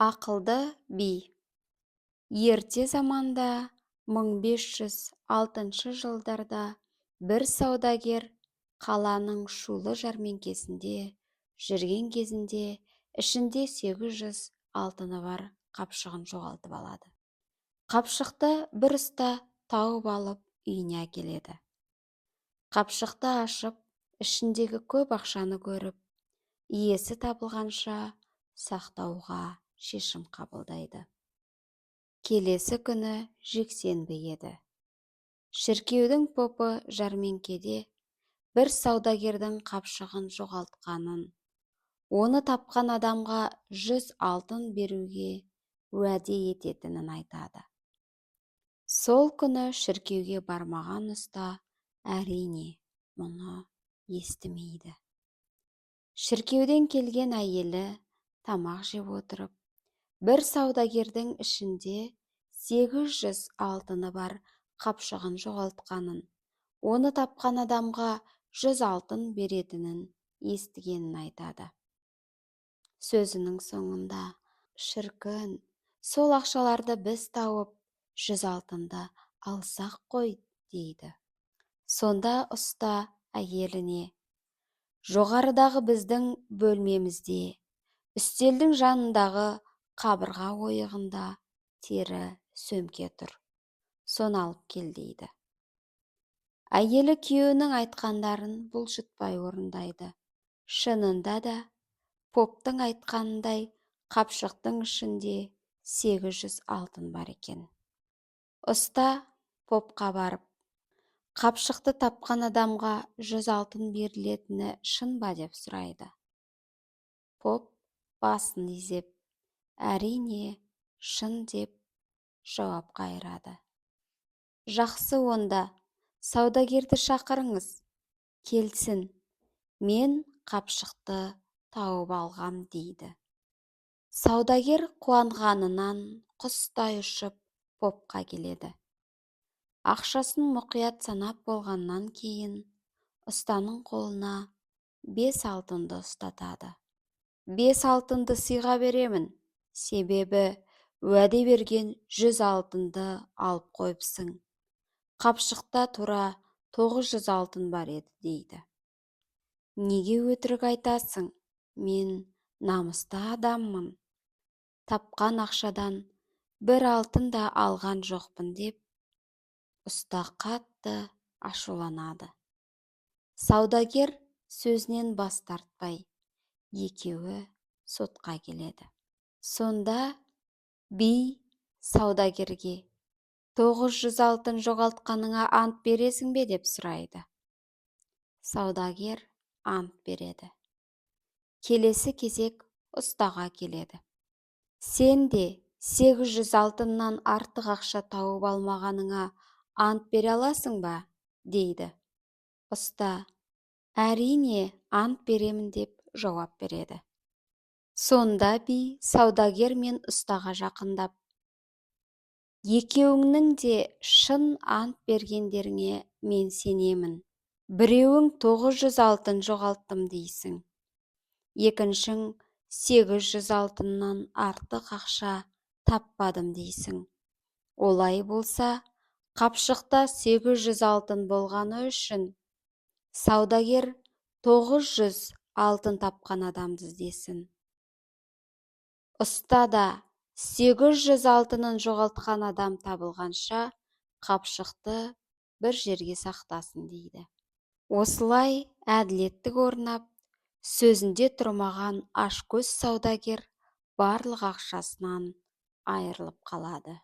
Ақылды би. Ерте заманда, 1506 жылдарда бір саудагер қаланың шулы жәрмеңкесінде жүрген кезінде ішінде 800 алтыны бар қапшығын жоғалтып алады. Қапшықты бір ұста тауып алып, үйіне әкеледі. Қапшықты ашып, ішіндегі көп ақшаны көріп, иесі табылғанша сақтауға шешім қабылдайды. Келесі күні жексенбі еді. Шіркеудің попы жәрмеңкеде бір саудагердің қапшығын жоғалтқанын, оны тапқан адамға 100 алтын беруге уәде ететінін айтады. Сол күні шіркеуге бармаған ұста, әрине, мұны естімейді. Шіркеуден келген әйелі тамақ жеп отырып, бір саудагердің ішінде 800 алтыны бар қапшығын жоғалтқанын, оны тапқан адамға 100 алтын беретінін естігенін айтады. Сөзінің соңында: «Шіркін, сол ақшаларды біз тауып, 100 алтынды алсақ қой», – дейді. Сонда ұста әйеліне: «Жоғарыдағы біздің бөлмемізде үстелдің жанындағы қабырға ойығында тері сөмке тұр, соны алып кел», – дейді. Әйелі күйеуінің айтқандарын бұлжытпай орындайды. Шынында да, поптың айтқанындай, қапшықтың ішінде 800 алтын бар екен. Ұста попқа барып: «Қапшықты тапқан адамға 100 алтын берілетіні шын ба?» – деп сұрайды. Поп басын изеп, «Әрине, шын», – деп жауап қайырады. «Жақсы, онда саудагерді шақырыңыз, келсін, мен қапшықты тауып алғам», – дейді. Саудагер қуанғанынан құстай ұшып попқа келеді. Ақшасын мұқият санап болғаннан кейін, ұстаның қолына бес алтынды ұстатады. «Бес алтынды сыйға беремін, себебі уәде берген 100 алтынды алып қойыпсың. Қапшықта тура 900 алтын бар еді», – дейді. «Неге өтірік айтасың? Мен намысты адаммын. Тапқан ақшадан бір алтын да алған жоқпын», – деп ұста қатты ашуланады. Саудагер сөзінен бас тартпай, екеуі сотқа келеді. Сонда би саудагерге: «900 алтын жоғалтқаныңа ант бересің бе?» – деп сұрайды. Саудагер ант береді. Келесі кезек ұстаға келеді. «Сен де 800 алтыннан артық ақша тауып алмағаныңа ант бере аласың ба?» – дейді. Ұста: «Әрине, ант беремін», – деп жауап береді. Сонда би саудагер мен ұстаға жақындап: «Екеуіңнің де шын ант бергендеріңе мен сенемін. Біреуің 900 алтын жоғалттым дейсің, екіншің 800 алтыннан артық ақша таппадым дейсің. Олай болса, қапшықта 800 алтын болғаны үшін саудагер 900 алтын тапқан адамды іздесін, ұста да 800 алтынын жоғалтқан адам табылғанша, қапшықты бір жерге сақтасын», – дейді. Осылай әділеттік орнап, сөзінде тұрмаған ашкөз саудагер барлық ақшасынан айырылып қалады.